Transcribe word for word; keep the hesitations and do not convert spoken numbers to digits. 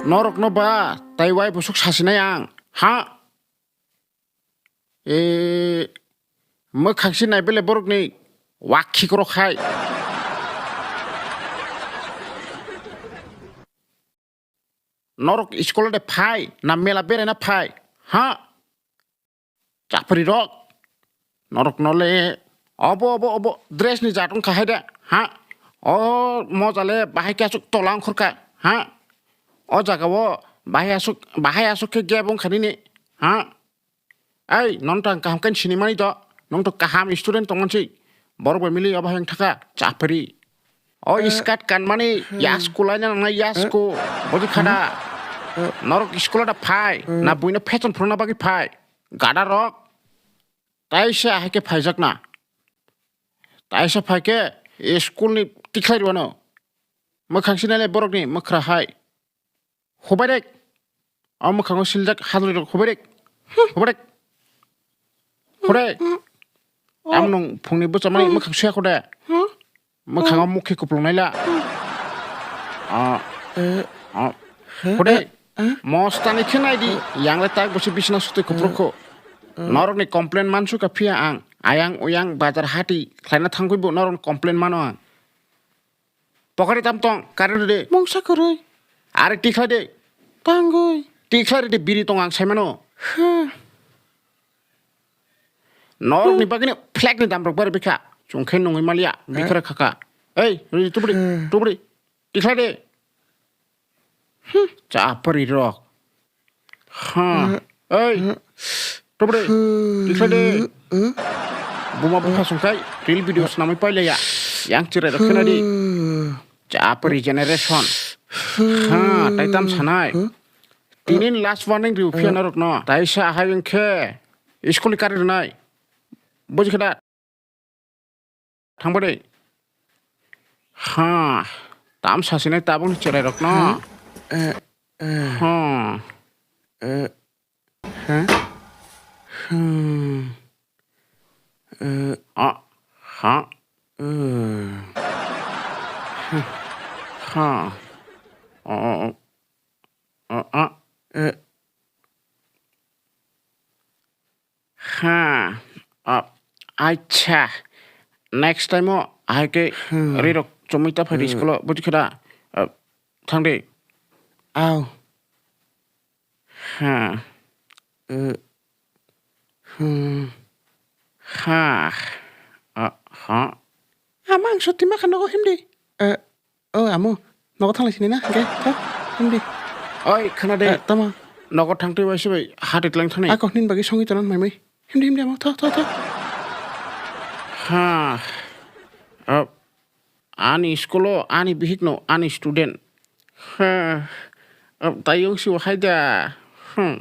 Norokno ba tai wai busuk sasinai ang, ha? E, mwkhang si nai bele borokni wakhi korok hai. Norok school de phai, na mela beraina phai, ha? Chapri rok. Norok nole obo, obo, obo dress ni jat wngkha hai de, ha? O moja le bahai khe aswk tola wngkhorkha, ha? O jaga o bahai aswk, bahai aswk khe gap wngkha nini, ha? Ei, nono to ang kaham khe sinimani do. Nwng to kaham student tongmani si. Borok bai mili obo hai wng thaka, chapri. O skirt kanmani yasku laina nangnai yasku. Boji khada. Norok school da phai. Na buino fashion phuruna bagwi phai. Gada rok. Taisa hai khe phaijakna. Taisa phai khe school ni tikhlai rwano. Mwkhang sinai le borokni mwkhra hai. Hubairek. O mwkhango siljak hadri rok hubairek. Hubairek. Hubairek. Am nung phungni bwchamani mwkhang suya kho de. Mwkhango mukhi kuplung naila. Ah. Ah. Hubairek. Mostani khe naidi. Yang le tak bosi bisna sutwi kuprok kho. Norokni complain mansu ka phiya ang. Ayang uyang bazar hati khlaina thangwi bo norokni complain mano ang. Pocket tam tong, current de. Mungsa kwrwi. Are tikhlai de. Tangwi. Tikhlai de biri tong ang saimano. Huh. Norok ni bagini flag ni dam rok bar bikha. Chungkhe nungwi malia, bikhara khaka. Ei, rwi tubri, tubri. Tikhlai de. Hmm, chapri rok. Ha. Ei. Tobri. Tikhlai de. Buma bupha songkhai reel video snamwi pailaya. Yang chirai rok khena di. Chapri generation. Ha, tai tam sanai. Tinin last warning riu phiya norok no. Tai sa hai wngkhe school ni kari rwnai. Buji khe da? Thangba de. Ha. Tam sasinai tabukni cherai rokno. Ha. Ha. Ha. Ha, a, acha. Next time o hai khe ri rok chumui ta phai di school o, buji khe da? Thang di. Au. Ha. Ha. A, ha. Ama ang soti ma kha nogo himdi. O amo, nogo thanglai sini na, hingke, tho, himdi. Oi, khna de. Tamo? Nogo thangtwi bai se bai, hati tlang thani. Ako hini bagwi songwi tonan mai mai. Himdi, himdi amo, tho, tho, tho. Ha. Ani school o, ani bihik no, ani student. Ha. Tayong si o hai da. Hmm.